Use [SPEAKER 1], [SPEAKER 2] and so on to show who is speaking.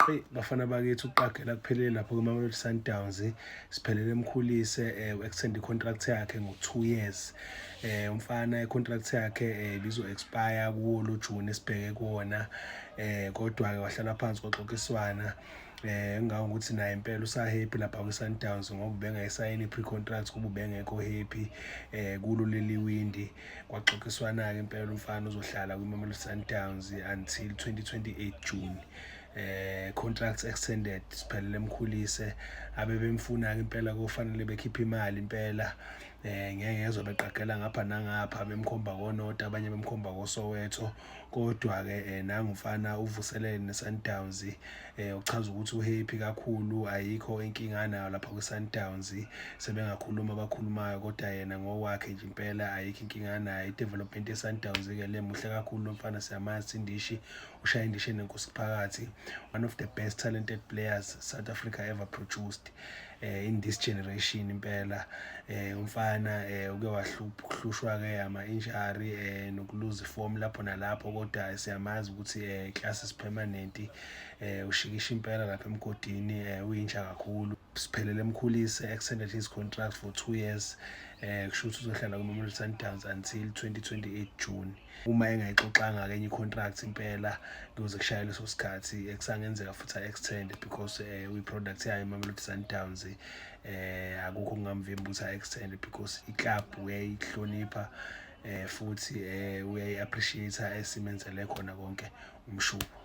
[SPEAKER 1] Eyi, bafana bakithi, ukuqagela kuphelele lapho kwiMamelodi Sundowns. Siphelele Mkhulise u-extend i-contract yakhe ngo-2 years. Umfana i-contract yakhe ibizo-expire kuwo lo June esibheke kuwona, kodwa-ke wahlala phansi kwaxoxiswana, ngangokuthi naye impela usa-happy lapha kwi-Sundowns, ngoba ubengayisayini i-pre-contract kuba ubengekho happy kulo leli windi. Kwaxoxiswana-ke impela, umfana uzohlala kwiMamelodi Sundowns until 2028 June. Contracts extended, Siphelele Mkhulise. Abebemfuna-ke impela kofanele bekhiphe imali impela. Ngeke ngezwa beqagela ngapha nangapha, bemkhomba konota, abanye bemkhomba koSoweto, kodwa-ke nangu umfana uvuselele ne-Sundowns, uchaza ukuthi u-happy kakhulu, ayikho inkinga anayo lapha kwi-Sundowns. Sebengakhuluma abakhulumayo, kodwa yena ngokwakhe nje impela ayikho inkinga anayo. I-development ye-Sundowns-ke le, muhle kakhulu lo mfana, siyamazi indishi, ushaya indishi enenkosi phakathi, one of the best talented players South Africa ever produced in this generation impela. Umfana uke wahlushwa ke ama injury nokuluza form lapho nalapho, kodwa siyamazi ukuthi class is permanent. Ushikisha impela lapha emgodini, uyintsha kakhulu. Siphelele Mkhulise extended his contract for 2 years, kusho ukuthi uzohlala kwiMamelodi Sundowns until 2028 June, uma engayixoxanga ke enye i-contract impela kuze kushaye leso sikhathi. Ekusangenzeka futhi a-extend because uyi-product yayo iMamelodi Sundowns. Akukho okungamvimba ukuthi a-extend because i-club uyayihlonipha, futhi uyayi-appreciate esimenzele khona konke umshubo.